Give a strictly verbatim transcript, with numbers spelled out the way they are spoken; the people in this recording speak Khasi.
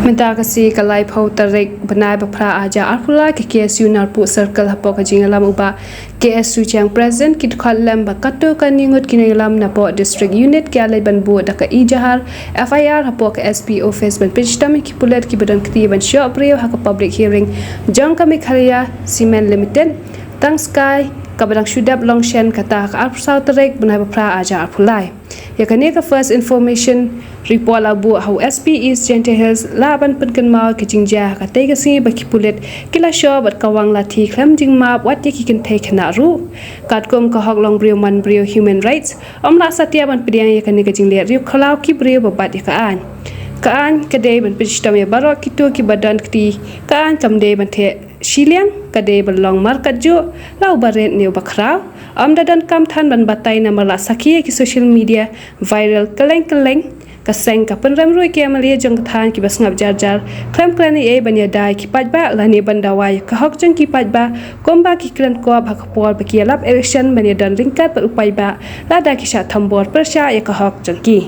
Mynta ka sngi ka laiphew tarik bnai ba phra arhajar arphew lai, ka K S U Narpuh Circle hapoh ka jingïalam u Bah K S Suchiang President, ki dkhot lem bad katto katne ngut ki nongïalam napoh District Unit ki la leit ban buh da ka e-ijahar, F I R, hapoh ka S P Office ban pynshitom ïa ki pulit kiba don kti ban shoh briew ha ka public hearing jong ka Meghalaya Cement Limited, Tangskai, kaba dang shu dep long shen, kata ka arphew saw tarik bnai ba phra arhajar arphew lai. Ïa kane ka First Information Report la buh ha u S P East Jaintia Hills, lah ban pynkynmaw ka jingjia ha katei ka sngi ba ki pulit ki la shoh bad kawang lathi khlem jingmap wat ïa ki kynthei khynnah ruh. Katkum ka hok long briew man briew, human rights, ym lah satia ban pdiang ïa kane ka jingleh riewkhlaw ki briew ba bat ïa ka aiñ. Ka aiñ ka dei ban pynshitom ïa baroh kito kiba don kti. Ka aiñ kam dei ban theh shiliang, ka dei ban long markatjuh, la u barit ne u bakhraw. Ym da donkam than ban batai namar la sakhi ïa ki social media viral kylleng kylleng. Ka seng ka pynrem ruh ïa ki M L A jong ka thaiñ kiba sngap jar jar, khlem kren ei ei ban ïada ïa ki paidbah lane ban dawa ïa ka hok jong ki paidbah, kumba ki kren kop ha ka por ba ki ïalap election ban ïadon ryngkat bad u paidbah, lada ki shah thombor pyrshah ïa ka hok jong ki.